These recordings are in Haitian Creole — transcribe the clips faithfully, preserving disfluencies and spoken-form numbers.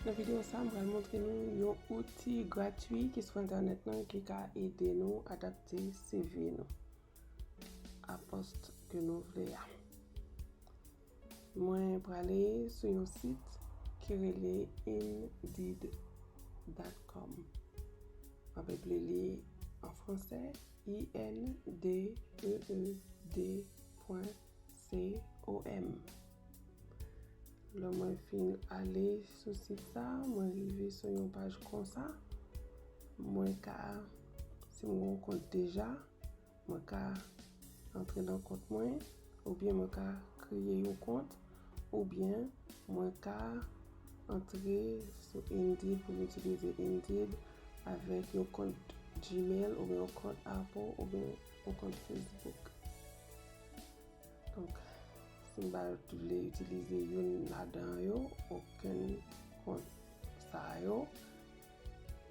Nan videyo sa, m pral montre nou yon outi gratwi ki sou entènèt lan ki ka ede nou adapte C V nou a pòs ke nou vle a. Mwen prale sou yon sit ki rele indeed dot com. M ap eple li an fransè, I N D E E D pwen C O M. Lè mwen fin ale sou sit sa, mwen rive sou yon paj konsa. Mwen ka, si m gen yon kont deja, mwen ka antre nan kont mwen, oubyen mwen ka kreye yon kont, oubyen mwen ka antre sou Indeed pou m itilize Indeed avèk yon kont Gmail oubyen yon kont Apple oubyen yon kont Facebook. Donk, si m pa t vle itilize youn ladan yo, okenn kont sa yo,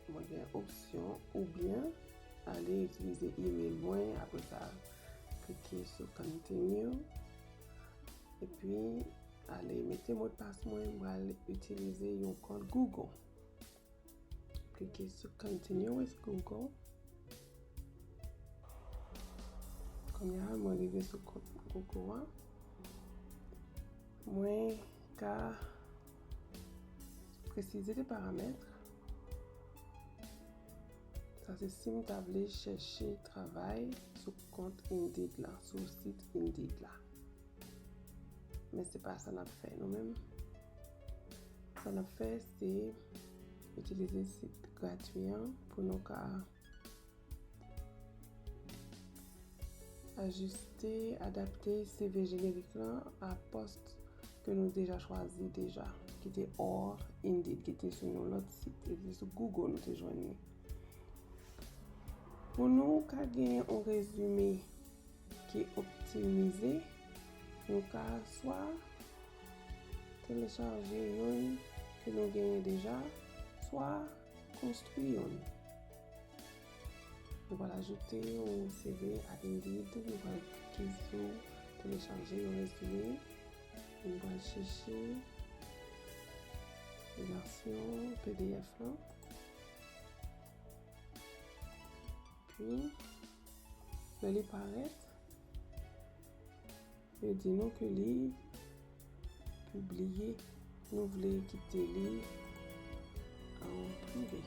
mwen gen opsyon oubyen ale itilize email mwen, apre sa, klike sou Continue, epi ale mete modpas mwen, m pral itilize yon kont Google. Klike sou Continue with Google. Kounye a, mwen rive sou kont Google an. Mwen ka presize de paramèt. Sa se si m ta vle chèche travay sou kont Indeed la, sou sit Indeed la. Men se pa sa n ap fè nou menm. Sa n ap fè, se itilize sit gratwi an pou nou ka ajiste, adapte C V jenerik lan a pòs ke nou deja chwazi deja, ki te hors Indeed, ki te sou yon lòt sit, e se sou Google nou te jwenn li. Pou nou ka gen yon rezime ki optimize, nou ka swa telechaje youn ke nou genyen deja, swa konstwi youn. Nou pral ajoute yon C V a Indeed, nou pral klike sou telechaje yon rezime, nou pral chèche vèsyon P D F lan. Epi, lè li parèt, yo di nou ke li pibliye, nou vle kite li an prive.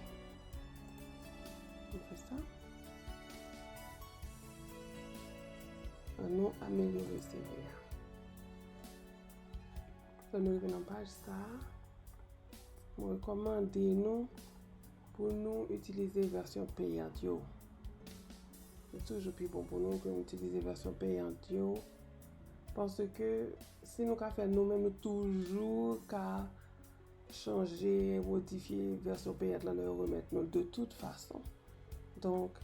Nou fè sa. Ann nou amelyore C V a. Lè nou rive nan paj sa a, mwen rekòmande nou pou nou itilize vèsyon peyant yo. Li toujou pi bon pou nou ke nou itilize vèsyon peyant yo, paske si nou ka fè l nou menm, nou toujou ka chanje, modifye vèsyon peyant lan lè yo remèt nou l de tout fason. Donk,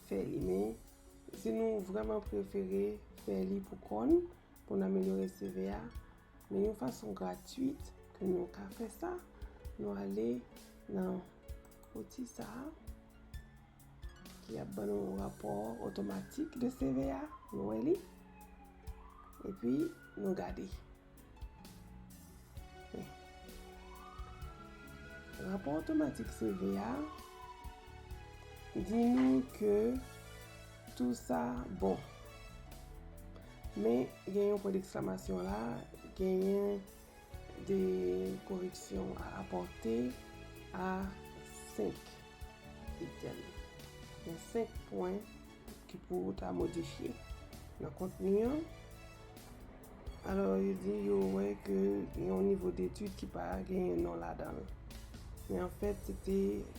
fè li, men si nou vrèman prefere fè li pou kò n, pou n amelyore C V a, men yon fason gratwit ke nou ka fè sa, nou ale nan outi sa a ki ap ban nou rapò otomatik de C V a, nou wè li, epi nou gade. Rapò otomatik C V a di nou ke tou sa bon. Men gen yon pwen deksklamasyon la, genyen de koreksyon a apòte a senk itèm. Gen senk pwen ki pou ta modifye nan kontni an. Alò, yo di yo wè ke gen yon nivo detid ki pa genyen non ladan l. Men anfèt, se te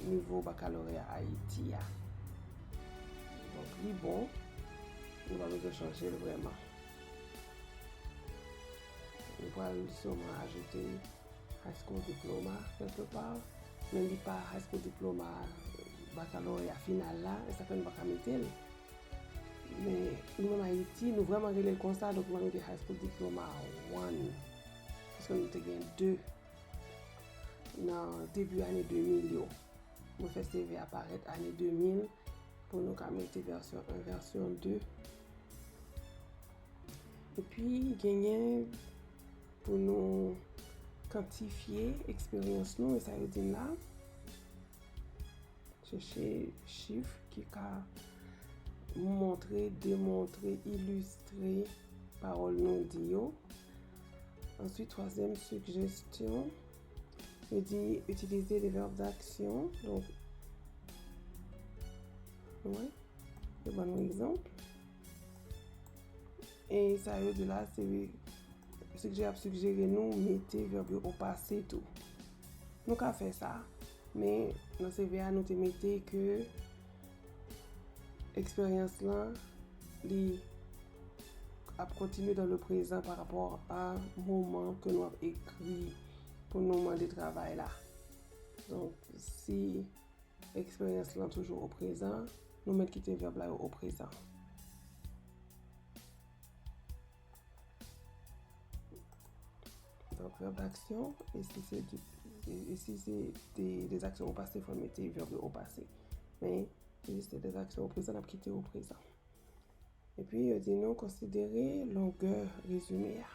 nivo bakaloreya Ayiti a. Donk, li bon, nou pa bezwen chanje l vrèman. Nou pral sèlman ajoute high school diploma kèlkepa, men li pa high school diploma, bakaloreya final la, e sa fè nou pa ka mete l. Men nou menm Ayiti, nou vrèman rele l konsa, donk nou pa mete high school diploma one, paske nou te gen de nan debi ane de mil yo. Mwen fè C V a parèt ane de mil pou nou ka mete vèsyon un, vèsyon de. Epi genyen pou nou kantifye eksperyans nou, e sa yo di n la. Chèche chif ki ka montre, demontre, ilistre pawòl nou di yo. Answit, twazyèm sigjestyon, yo di itilize de vèb daksyon. Donk, nou wè, yo ban nou egzanp. E sa yo di la, se sigjere, ap sigjere nou mete vèb yo o pase tou. Nou ka fè sa, men nan C V a, nou te mete ke eksperyans lan, li ap kontinye dans le présent pa rapò a moman ke nou ap ekri pou nou mande travay la. Donk, si eksperyans lan toujou o prezan, nou mèt kite vèb la yo o prezan. Donk, vèb daksyon, e si se de, e, e si se de, de zaksyon o pase, fò n mete vèb yo o pase. Men, si se de zaksyon o prezan, n ap kite o prezan. Epi, yo di nou konsidere longè rezime a.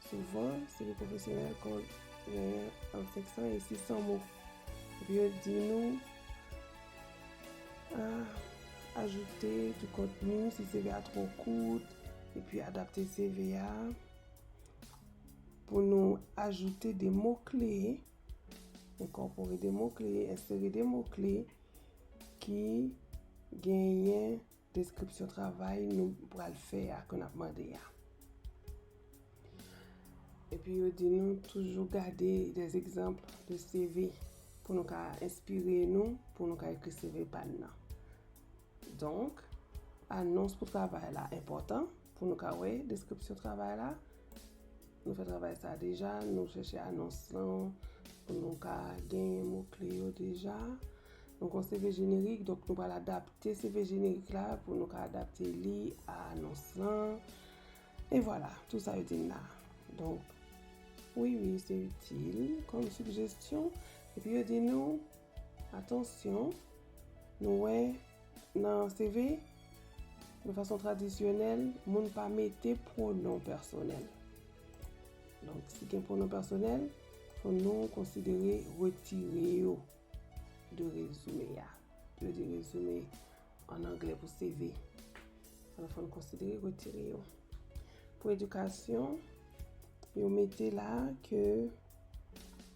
Souvan, C V pwofesyonèl konn genyen ant senk san e sis san mo. Epi, yo di nou, ah, ajoute du contenu si C V a twò kout, epi adapte C V a pou nou ajoute de mo kle, enkòpore de mo kle, ensere de mo kle ki genyen deskripsyon travay nou pral fè a, ke n ap mande a. Epi yo di nou toujou gade des exemples de C V pou nou ka enspire nou, pou nou ka ekri C V pa n nan. Donk, anons pou travay la enpòtan pou nou ka wè deskripsyon travay la. Nou fè travay sa deja, nou chèche anons lan pou nou ka genyen mo kle yo deja. Nou gen yon C V jenerik, donk nou pral adapte C V jenerik la pou nou ka adapte li a anons lan. E vwala, tout sa yo di n la. Donk, wi, wi, se itil kòm sigjestyon. Epi yo di nou, atansyon, nou wè nan C V, de fason tradisyonèl, moun pa mete pwonon pèsonèl. Donk, si gen pwonon pèsonèl, fò nou konsidere retire yo de rezime a. Yo di rezime an anglè pou C V. Alò, fò n konsidere retire yo. Pou edikasyon, yo mete la ke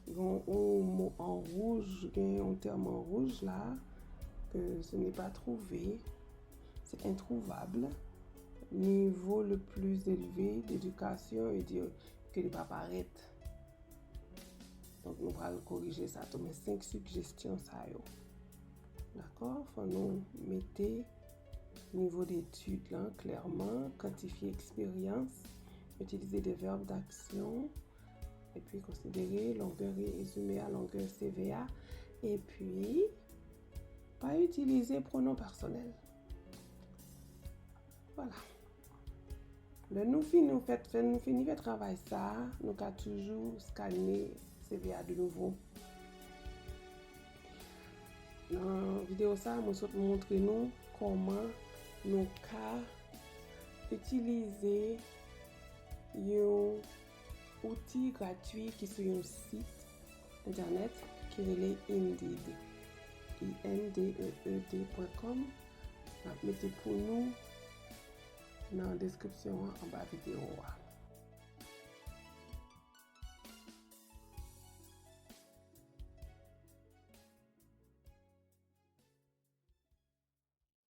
gen yon mo an wouj, gen yon tèm an wouj la, ke ce n'est pas trouvé, c'est introuvable. Niveau le plus élevé d'éducation, yo di ke li pa parèt. Donk, nou pral korije sa tou, men senk sigjestyon sa yo. Dakò? Fò nou mete nivo detid lan klèman, kantifye eksperyans, itilize de vèb daksyon, epi konsidere longè rezime a, longè C V a, epi pa itilize pwonon pèsonèl. Vwala. Lè nou fini fè, fè, nou fini fè travay sa a, nou ka toujou skane C V a de nouvo. Nan videyo sa a, mwen sot montre nou kòman nou ka itilize yon outi gratwi ki sou yon sit entènèt ki rele Indeed. I N D E E D pwen kòm. M ap mete pou nou nan deskripsyon an anba videyo a.